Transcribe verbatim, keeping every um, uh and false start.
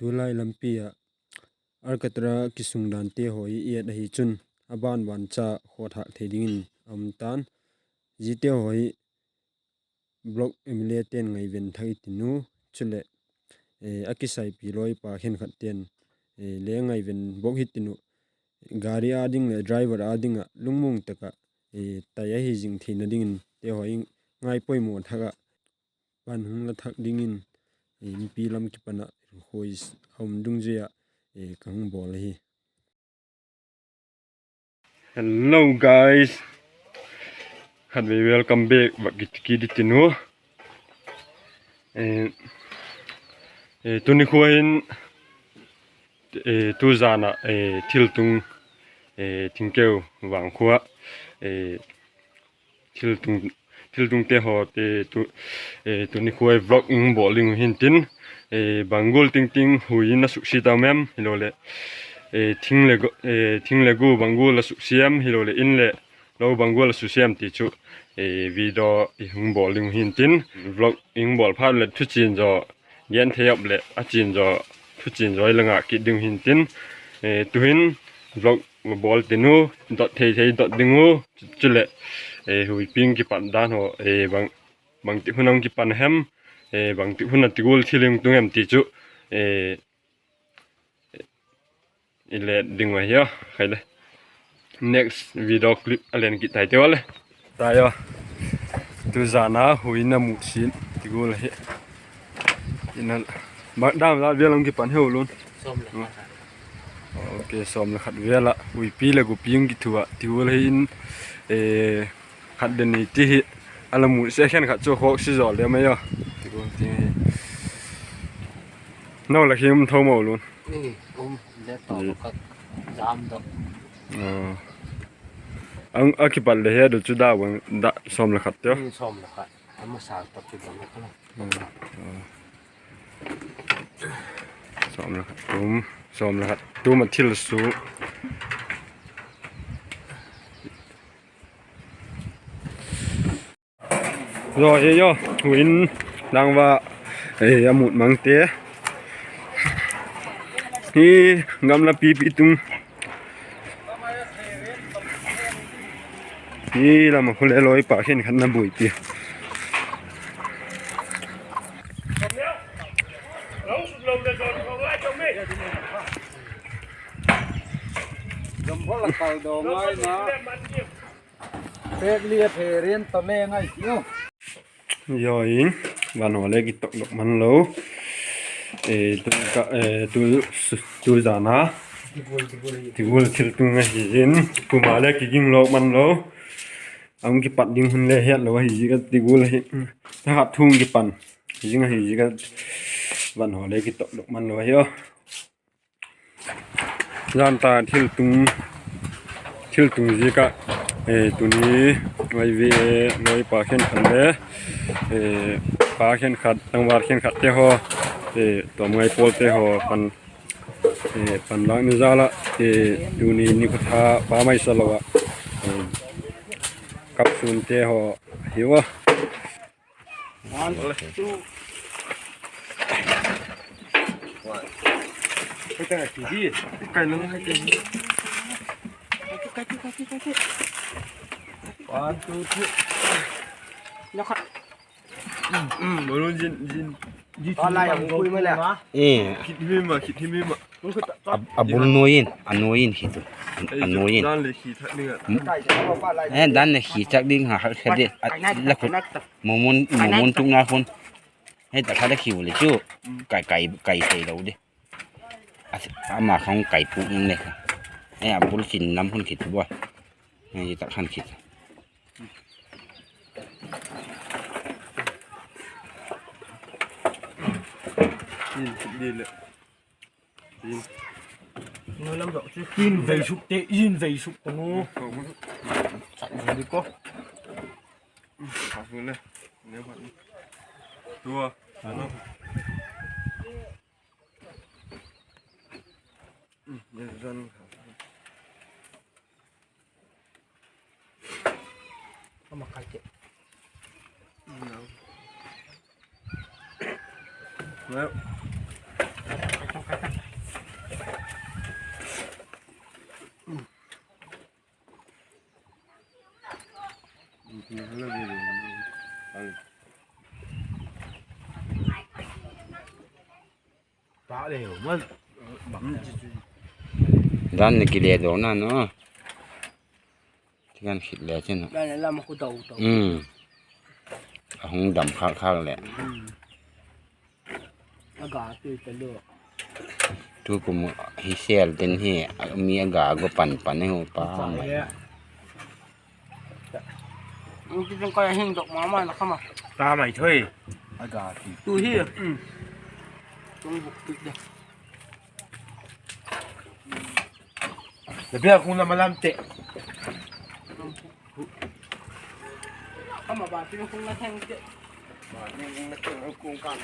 Tulai lampi ah Alcatraz kisungdante haw hi i et ahi chun, a ban ban cha khawthak thei dingin a um ta'n. Ziate haw hi block M L A te'n ngaiven thak i tin u, chuleh, eh, a kisaipi lawi pa khenkhat te'n, eh, le ngaiven bawk hi tin u, gari â ding leh driver â ding ah lungmuang tak ah, eh, tai ahi zing theina dingin te haw i ngaipoimaw thak ah pan hung la thak dingin, eh, mipi lam kipan ah khoi a um dungzui ah, eh, ka hung bawl ahi. Hello guys, khatvei welcome back vak kiti kit i tin u. Eh, eh, tuni khua hin, eh, tu zan ah, eh, thiltung, eh, Thingkeu vang khua, eh, thiltung, thiltungte haw te tu, eh, tuni khua vlog i hung bawl ding uh hin tin, eh, bang gual tingting hui in a suksiat a um em, hiloleh, eh, thing le gu, eh, thing le gu bang gual a suksiat em, hiloleh in le lo bang gual a suksiat em ti chu, eh, video i hung bawl ding uh hin tin, vlog i hung bawl phat leh thuchian zaw, gen thei op leh a chian zaw, thuchian zaw i la ngah kit ding uh hin tin, eh, tuhin vlog bawl tin u, dot thei thei dot ding u, chuleh, eh, huipi hung kipat dan haw, eh, bang, bangtik hun a hung kipan hem, eh, bangtik hun a ti gual thil hung tung em ti chu, eh, i let ding uh ahi a, khai le. Next video clip a len kit tai te ua le. Tai a. Tu zan a hui in a musit ti gual ahi. Ina, dam la vial hung kipan heu lun. Ok, sawm le khat vial ah huipi le gupi hung kithu ah ti gual ahi in, eh, khat den ni ti hi. A la musit khenkhat chu khawk si zaw le mai a. Ti gual ti hi. No la khi um tho mo lun. Ni, um, le to ka jam do. A, a kipat le he do chu da bang da sawm le khat te. Sawm le khat. Ama sa to ki bang ka. Sawm le khat tum, sawm le khat tum a thil su. Zo he zo, hui in dang va, eh, a mut mangte. Hi gamla pipi tung. Hi lam a khu le lawi pa khenkhat na buaipi. Zom bol la kal do ngai na. Pek li a phe rian ta me ngai ti u. Yo in, van haw le kitok dok man lo. Eh, tu ka, eh, tu, tu zan a. Ti gual, ti gual ahi. Ti gual thil tung ahi in, puma le kiging lo man lo. A hung kipat ding hun le hiat lo ahi zik a ti gual ahi. Tha khat thu hung kipan. Zing ahi zik a van haw le kitok dok man lo ahi a. Zan ta thil tung, thil tung zik a, eh, tuni ngai ve, ngai pa khenkhat le, eh, pa khenkhat, tangval khenkhat te haw, eh, tawm ngai pawl te haw pan, eh, pan lak ni zal a, eh, tuni ni kha tha pa mai sa lo a, eh, kap sun te haw hi ua. One, two. One, two, three. Balloon zin, zin. Online a hung pui mai le. Eh. Khit him him a, khit him him a. A, a bul nuai in, a nuai in khit u. A nuai in. Dan le khi thak ding a. Eh, dan le khi thak ding ha, ha, kha de. A, la khut. Mumun, mumun tuk na khun. Hei ta kha de khi u le chu. Kai, kai, kai thei lo de. A, ama khang kai puk nang le. Eh, a bul chin lam khun khit u bua. Hei ta khan khit. Yin, yin le. Yin. Yin vei suk te, yin vei suk ko nu. Chat yin di ko. Chat yin le. Ne ba. Tua. Ano. Yin zan. Ama khai te. Nau. Nau. Dan ni kile dawna no. Ti kan khit le chin. Dan lam khu dau dau. Um. A hung dam khak khak le. Um. A ga tui ta lo. Tu kum hi sel den hi, mi a ga go pan pan hi hu pa mai. Ang ti tang ka hing dok ma ma na kha ma. Ta mai thoi. A ga ti. Tu hi. Um. Tung buk tu de. Le bia khung la ma lam te. Ama ba tin khung la theng te. Ba tin khung la theng khung kan.